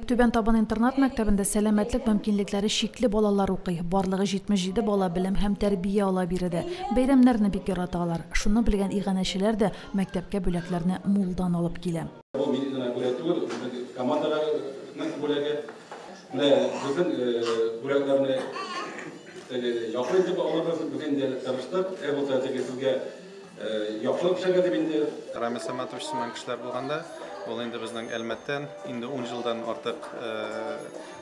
Түбән Табын интернат мәктәбендә сәламәтлек мөмкинлекләре чикле балалар укый. Барлыгы 77 бала белем һәм тәрбия ала биредә. Бәйрәмнәрне бик ярата алар. Шуны белгән иганәчеләр дә мәктәпкә бүләкләрне мулдан алып килә. Бу минем генә бүләк түгел, безнең команданың бүләге. Менә безнең бүләкләрне теге якын итеп алыгыз, без инде тырыштык. Ә булса теге сезгә яхшылык эшләргә дип инде. Рамил Саматович сыман кешеләр булганда, ул инде безнең Әлмәттән инде 10 елдан артык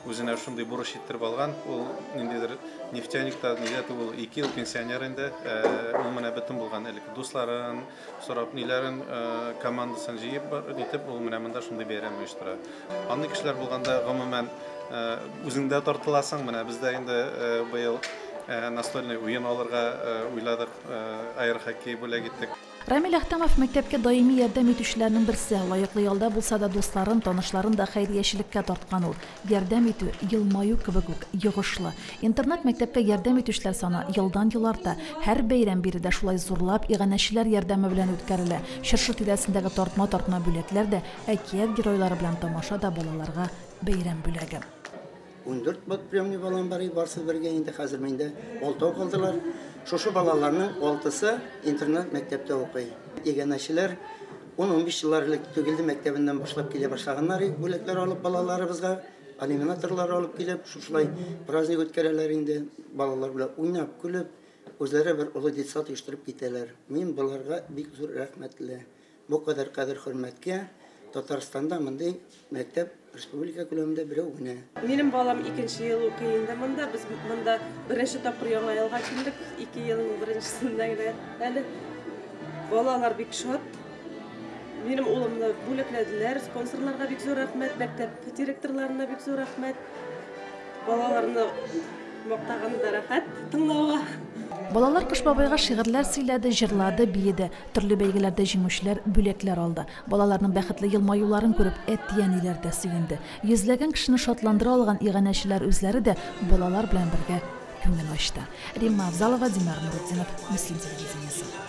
үзенә шундый бурыч иттереп алган. Ул ниндидер нефтяник та, нидә түгел, 2 ел пенсионер инде. Ул менә бөтен булган элек дусларын сорап, ниләрен, командасын җыеп итеп, ул менә монда шундый бәйрәм оештыра. Андый кешеләр булганда, гомумән, үзең дә тартыласың. Менә без дә инде быел настольный уен алырга уйладык, аэрохоккей бүләк иттек. Рамил Әхтәмов мәктәпкә даими ярдәм итүчеләрнең берсе. Лаеклы ялда булса да дусларын, танышларын да хәйриячелеккә тарткан ул. Ярдәм итү елмаю кебек үк йогышлы. Интернат мәктәпкә ярдәм итүчеләр саны елдан-ел арта. Һәр бәйрәм биредә шулай зурлап иганәчеләр ярдәме белән үткәрелә. Чыршы тирәсендәге тартма-тартма бүләкләр дә, әкият геройлары белән тамаша да балаларга бәйрәм бүләге. 14 приемный балам бар, барсы бергә инде хәзер миндә 6 калдылар. Шушы балаларның 6-сы интернат мәктәптә укый. Иганәчеләр 10-15 еллар элек Түгелде мәктәбеннән башлап килә башлаганнар, бүләкләр алып балаларыбызга, алюминаторлар алып килеп, шушылай праздник үткәрәләр инде. Балалар белән уйнап, көлеп, үзләре бер олы детсад оештырып китәләр. Мин боларга бик зур рәхмәтле. Бу кадәр кадер-хөрмәткә Татарстанда мондый мәктәп республика күләмендә берәү генә. Минем балам 2-нче ел укый инде монда. Без монда беренче тапкыр яңа елга килдек. 2 елның беренчесендә генә әле. Балалар бик шат. Минем улымны бүләкләделәр. Спонсорларга бик зур рәхмәт, мәктәп директорларына бик зур рәхмәт. Балаларны мактаганда рәхәт тыңлауга. Балалар Кыш бабайга шигырьләр сөйләде, җырлады, биеде. Төрле бәйгеләрдә җиңүчеләр бүләкләр алды. Балаларның бәхетле елмаюларын күреп, әти-әниләр дә сөенде. Йөзләгән кешене шатландыра алган иганәчеләр үзләре дә балалар белән бергә күңел ачты. Римма Авзалова, Динар Нурутдинов, Мөслим телевидениесе.